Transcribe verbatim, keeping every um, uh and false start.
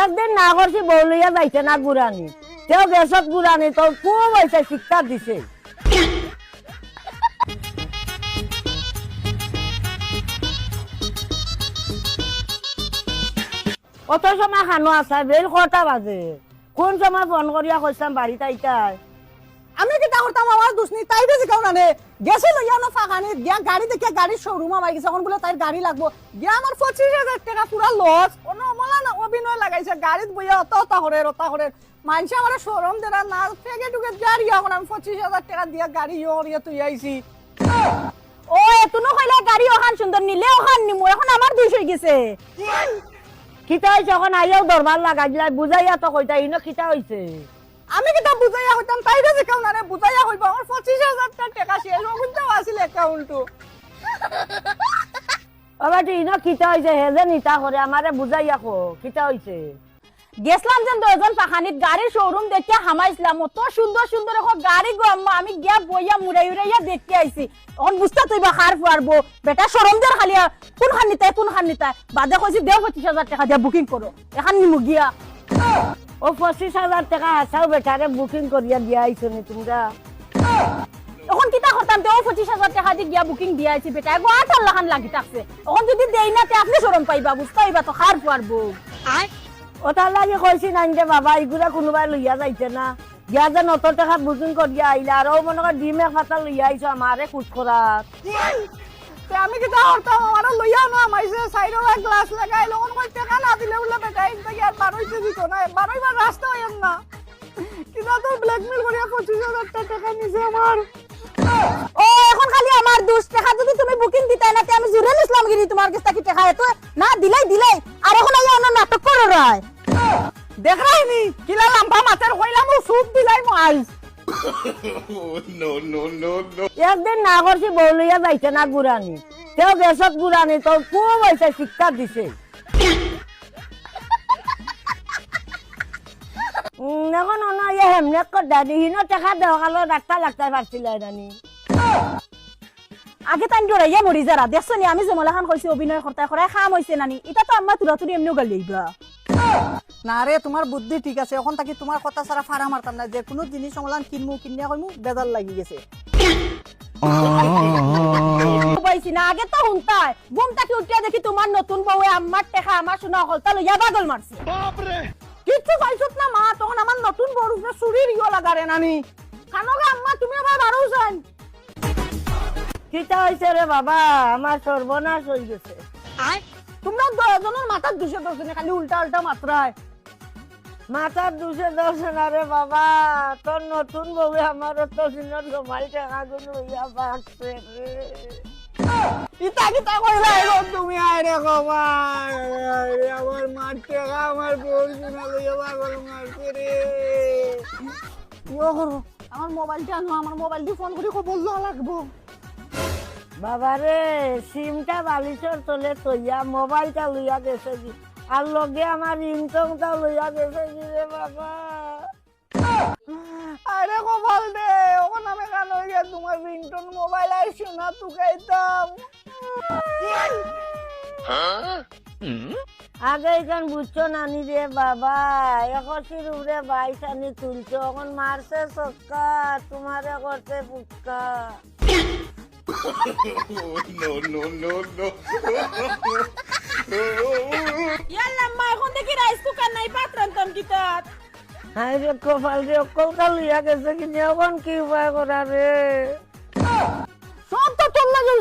একদিন না করছি বউ লইয়া যাইতে না ঘুরানি, তেও গেছত ঘুরানি, তো খুব অইছে শিক্ষা দিছে। অত সময় খানো আছায়, বেইল কয়টা বাজে? কোন সময় ফোন করিয়া কইছলাম বাড়িত আইতায়? আমি কিতা করতাম, আমার দুষ নি, তাইরে জিকাও না নে। গেছে লইয়া অনো ফাঁকানিত, গিয়া গাড়ি দেখিয়া গাড়ির শোরুম হামাই গেছে, অখন বুলে তাইর গাড়ি লাগবো। গিয়া আমার পঁচিশ হাজার টেকা পুরা লস, অনো অমলা না অভিনয় লাগাইছে, গাড়িত বইয়া অতা অতা করের, অতা করের। মানষে আমারে শরম দেরা না, ফেগে টুগে যার ইয়া, অখন আমি পঁচিশ হাজার টেকা দিয়া গাড়ি ইয়ে করিয়া থুই আইছি। ও, এতুনু কইলা গাড়ি অখান সুন্দর, নিলে অখান নিমু, অখন আমার দুষ অই গেছে। কিতা অইছে অখন? আইয়াও দরবার লাগাই দিলাই, বুঝাইয়া তো কইতা, ইনো কিতা অইছে? আমি কিতা বুঝাইয়া কইতাম, তাইরে জিকাও না নে, বুঝাইয়া কইবা, আমার পঁচিশ হাজার টেকা শেষ, অগুনতাও আছিল অ্যাকাউন্টো। ও বেটি, ইনো কিতা অইছে? হে যে নিতা করে, আমারে বুঝাইয়া কও, কিতা অইছে? গেছলাম যেন দুইজন ফাঁকানিত, গাড়ির শোরুম দেখিয়া হামাইছলাম, অত সুন্দর সুন্দর অখন গাড়ি গো আম্মা, আমি গিয়া বইয়া মুড়াই উড়াইয়া দেখিয়া আইছি। অখন বুঝতা তুই বা কার ফুয়ার বউ, বেটা শরম দের খালি, কোনখান নিতায়, কোনখান নিতায়? বাদে কইছি, "দেও পঁচিশ হাজার টেকা দিয়া বুকিং করো, অখান নিমু গিয়া।" ও পঁচিশ হাজার টেকা হাছাউ বেটারে বুকিং করিয়া দিয়া আইছো নি তুমরা? অখন কিতা করতাম, তে ও পঁচিশ হাজার টেকা দি গিয়া বুকিং দিয়া আইছি বেটা, এগু আটার লাখান লাগি থাকছে। অখন যুদি দেই না, তে আপনে শরম পাইবা, বুঝতা অইবা তো কার ফুয়ার বউ। অতার লাগি কইছি নানি রে বাবা, ইগুরে কুনুবায় লইয়া যাইতে না। গিয়া যেন অত টেকা বুকিং করিয়া আইলা, আর অউ মনো কর ডিম এক পাতা লইয়া আইছো আমারে কুট করার। তে আমি কিতা করতাম, আমারে লইয়া অনো হামাইছে, সাইডো গ্লাস লাগাইল, অখন কই টেকা না দিলে বুলে বেটা ইন থাকি আর বারইতে দিতো না, বারইবার রাস্তা অইন না। কিতা তো ব্ল্যাকমেইল করিয়া পঁচিশ হাজার টেকা নিছে আমার। ও, অখন খালি আমার দুষ, টেকা যুদি তুমি বুকিং দিতায় না, তে আমি জুরে নিছলাম গিরি তুমার গেছ থাকি টেকা, এত না দিলাই দিলাই, আর অখন আইয়া অনো নাটক কররায়। দেখরায়নি, কিলা লাম্বা মাতের, কইলাম অউ সুপ দিলাইমু আইজ। একদিন না করছি বউ লইয়া যাইতে না ঘুরানি, তেও গেছত ঘুরানি, তো খুব অইছে শিক্ষা দিছে। উম, অখন অনো ইয়ে হেমনে কর দাদি, হিনো টেকা দেওয়া কালো ডাক্তার লাগতে পারছিল নানি। আগে তাইন ডরাইয়া মরি যারা, দেখছো নি, আমি যেমলা খান কইছি অভিনয় করতায় করায় কাম অইছে নানি, ইতা তো আম্মা তুরাতুরি এমনেও গালি আইবা। না রে, তুমার বুদ্ধি ঠিক আছে, অখন থাকি তুমার কথা ছাড়া ফাড়া মারতাম না, যে কুনু জিনিস অমলান কিনমু, কিনিয়া কইমু, বেজার লাগি গেছে। পাইছি না, আগে তো হুনতায়, ঘুম থাকি উঠিয়া দেখি তুমার নতুন বউয়ে আম্মার টেকা, আমার সোনা অকলতা লইয়া পাগল মারছে। কিচ্ছু পাইছত না মা, তখন আমার নতুন বউর উপরে চুরির ইয়ো লাগারে নানি। কানো গো আম্মা, তুমি আবার বারো যান। কিতা অইছে রে বাবা? আমার সর্বনাশ অই গেছে। তুমরা দুইজনর মাথার দুষে ধরছে নি, খালি উল্টা উল্টা মাতরায়। মাথার দুষে ধরছে না রে বাবা, তোর নতুন বউয়ে আমার অত দিনর জমাইল টেকাগুন লইয়া ভাগছে রে। ইতা কিতা কইলায় গো তুমি? আয় রে কপাল, আয় রে, আমার মার টেকা আমার বউর সোনা লইয়া পাগল মারছে রে। ইয়ো করো, আমার মোবাইলটা আনো, আমার মোবাইল দি ফোন করি খবর লওয়া লাগবো। বাবারে, সিমটা বালিশর তলে থইয়া মোবাইলটা লইয়া গেছে গি, আর লগে আমার রিংটোনটাও লইয়া গেছে গি রে বাবা। আরে কপাল রে, অখন আমি কানো গিয়া তুমার রিংটোন মোবাইল আর সোনা তুকাইতাম। আগে ইখান বুঝছো নানি রে বাবা, একুশির উপরে বাইশ আনি তুলছো, অখন মারছে ছক্কা, তুমারে করছে fuchka. No, no, no, no. ইয়াল্লা, আম্মা, অখন থাকি রাইস কুকার নাই, ভাত রানতাম কিতা? হায় রে কপাল রে, অকলতা লইয়া গেছে কিনি, অখন কি উপায় করা রে? সব তো তোর লাগি